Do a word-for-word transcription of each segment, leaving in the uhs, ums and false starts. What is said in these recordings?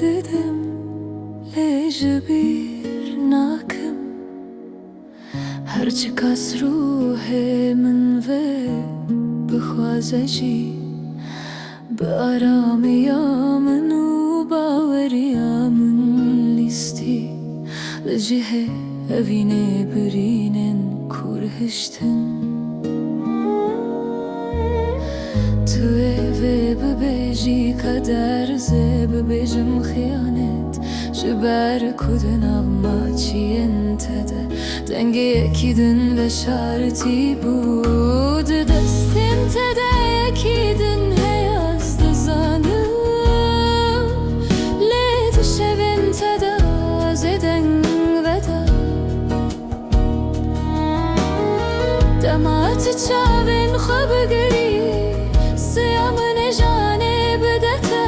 didim, lê ji bîr nakim. Her çiqas ruhê min vê bixwaze jî, bi aramiya min û baweriya min lîstî. Li cihê evînê birînên kûr hiştin. Tu ê vê bibêjî keder, ez ê bibêjim xiyanet, ji ber ku di nav maçiyên te de dengê yekî din veşartî bû. Di destên te de yekî din heye, ez dizanim, lê di şevên te de ez ê deng veda. Dema tu çavên xwe bigirî, siya min ê janê bide te.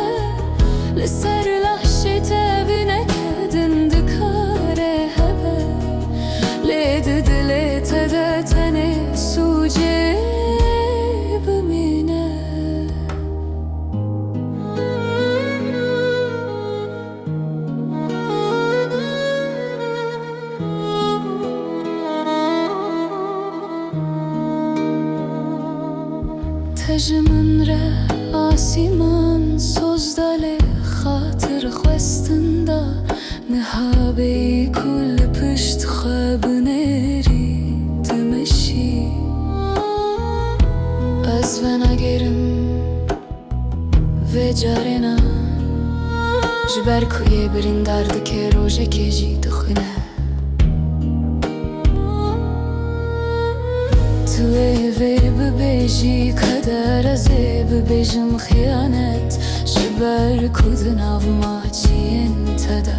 Li ser laşê te bineke din dikare hebe, lê di dilê te de tenê sûcê bimîne. Te ji min re asîman soz da, lê xatir xwestin da. Niha bêyî ku li pişt xwe binêrî dimeşî. Ez venagêrim vê carê na, ji ber ku yê birîndar dike, rojekê jî dixwîne. Tu ê vê bibêjî keder, ez ê bibêjim xiyanet, ji ber ku di nav maçiyên te de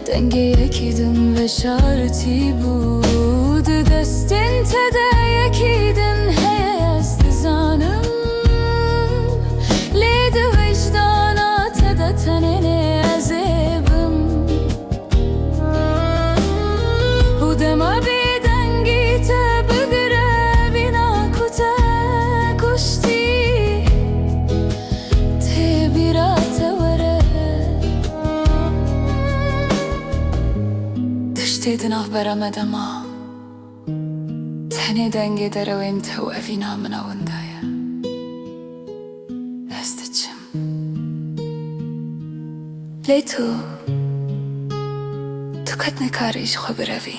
dengê yekî din veşartî bû. Di destên te de yekî din heye, ez dizanim, lê di wijdana te de tenê ne ez ê bim. Û dema bêdengî te bigire, vîna ku te kuştî, tê bîra te were. Tiştê di navbera me de ma, tenê dengê derewên te û evîna min a winda ye. Ez diçim. Lê tu, tu qet nikarî ji xwe birevî.